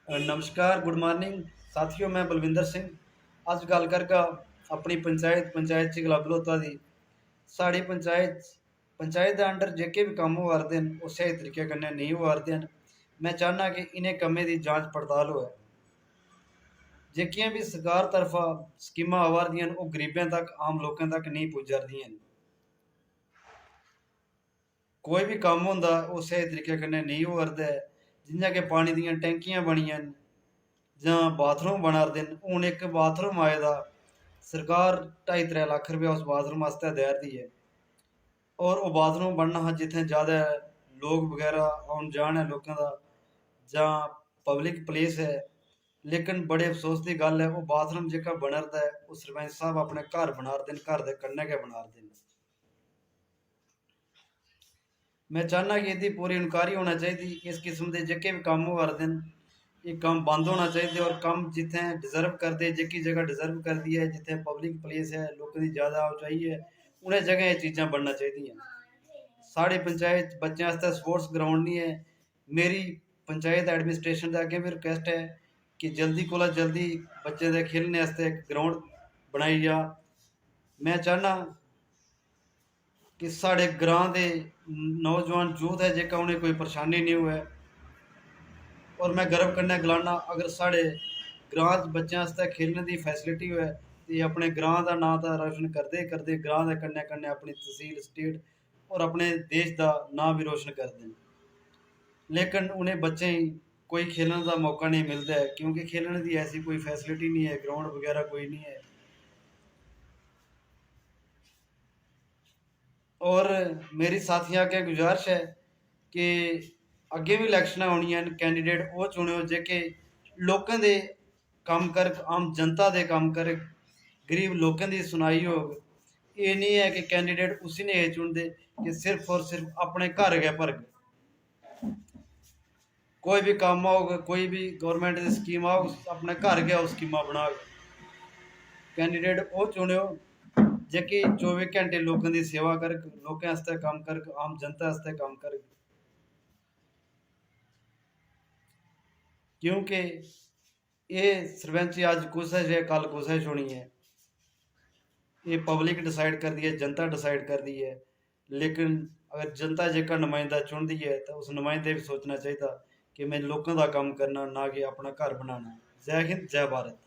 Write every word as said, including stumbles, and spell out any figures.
नमस्कार, good morning साथियों, मैं बलविंदर सिंह। अज्ज गल्ल करगा अपनी पंचायत, पंचायत चिगला बलोता दी। साढ़ी पंचायत, पंचायत दे अंडर जेह्के बी कम्म होआ 'रदे न, ओह् स्हेई तरीके कन्नै नेईं होआ 'रदे न। में चाह्न्नां कि इ'नें कम्में दी जांच पड़ताल होऐ। जेह्कियां बी सरकार तरफा स्कीमां आवा 'रदियां न, ओह् गरीबें तक, आम लोकें तक नेईं पुज्जा 'रदियां न। कोई बी कम्म होंदा, ओह् स्हेई तरीके कन्नै नेईं होआ 'रदा ऐ। जि'यां कि पानी दियां टैंकियां बनियां न जां बाथरूम बना 'रदे न, हून इक बाथरूम आए दा, सरकार ढाई त्रै लक्ख रपेआ उस बाथरूम आस्तै देआ 'रदी ऐ। और ओह् बाथरूम बनना हा जित्थें ज़्यादा लोक बगैरा औन जान ऐ लोकें दा, जां पब्लिक प्लेस ऐ, लेकिन बड़े अफसोस दी गल्ल ऐ, ओह् बाथरूम जेह्का बना 'रदा ऐ, ओह् सरपंच साह्ब अपने घर बना 'रदे न, घर दे कन्नै गै बना 'रदे न। में चाह्न्नां कि एह्दी पूरी इनक्वायरी होना चाहिदी। इस किस्म दे जेह्के बी कम्म होआ 'रदे न, एह् कम्म बंद होना चाहिदे और कम्म जित्थें डिजर्व करदे, जेह्की जगह डिजर्व करदी ऐ, जित्थें पब्लिक प्लेस ऐ, लोकें दी ज़्यादा आओ-जाई ऐ, उ'नें जगहें एह् चीज़ां बनना चाहिदियां। साढ़ी पंचायत च बच्चें आस्तै स्पोर्ट्स ग्राउंड निं ऐ। मेरी पंचायत एडमिनिस्ट्रेशन दे अग्गें बी रिक्वेस्ट ऐ कि जल्दी कोला जल्दी बच्चें दे खेलने आस्तै इक ग्राउंड बनाई जा। में चाह्न्नां कि साढ़े ग्रांऽ दे नौजवान यूथ ऐ जेह्का, उ'नें कोई परेशानी निं होऐ। और में गर्व कन्नै गलान्नां, अगर साढ़े ग्रांऽ च बच्चें आस्तै खेलने दी फैसिलिटी होऐ ते एह् अपने ग्रांऽ दा नांऽ तां रोशन करदे गै करदे, ग्रांऽ दे कन्नै कन्नै अपनी तसील, स्टेट और अपने देश दा नांऽ बी रोशन करदे न। लेकिन उ'नें बच्चें गी कोई खेलने दा मौका नेईं मिलदा ऐ, क्योंकि खेलने दी ऐसी कोई फैसिलिटी निं ऐ, ग्राउंड बगैरा कोई निं ऐ। और मेरी साथियें अग्गें गुजारिश ऐ कि अग्गें बी इलैक्शनां औनियां न, कैंडिडेट ओह् चुनेओ जेह्के लोकें दे कम्म करग, आम जनता दे कम्म करग, गरीब लोकें दी सुनाई होग। एह् निं ऐ कि कैंडिडेट उसी नेह् चुनदे कि सिर्फ और सिर्फ अपने घर गै भरग। कोई बी कम्म औग, कोई बी गौरमैंट दी स्कीम औग, अपने घर गै ओह् स्कीमां बनाग। कैंडिडेट ओह् चुनेओ जेह्की चौबी घैंटे लोकें दी सेवा करग, लोकें आस्तै कम्म करग, आम जनता आस्तै कम्म करग। क्योंकि एह् सरपैंची अज्ज कुसै च ऐ, कल कुसै च होनी ऐ। एह् पब्लिक डिसाइड करदी ऐ, जनता डिसाइड करदी ऐ। लेकिन अगर जनता जेह्का नुमाइंदा चुनदी ऐ, तां उस नुमाइंदे बी सोचना चाहिदा कि में लोकें दा कम्म करना, ना कि अपना घर बनाना। जै हिंद, जै भारत।